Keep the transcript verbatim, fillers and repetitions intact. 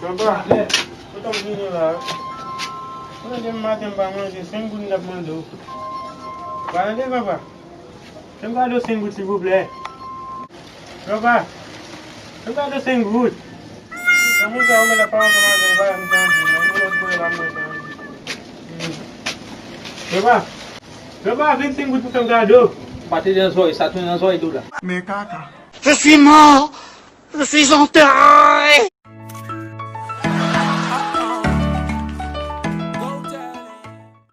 Papa, kote m vini la? Mwen depi maten m pa manje, senk goud m t ap mande w. Pale, papa. Fè m kado senk goud, silvouplè. Papa, fè m kado senk goud. Nan moun sa, ou mèt ap pale ansanm avè l, pa janm tande, nan yon lòt bò, pa mwen tande. Papa, papa, vennsenk goud pou fè m kado. Pa tande nan zòrèy, sa tounen nan zòrèy tou la. Men kaka. Je suis mort. Je suis enterré.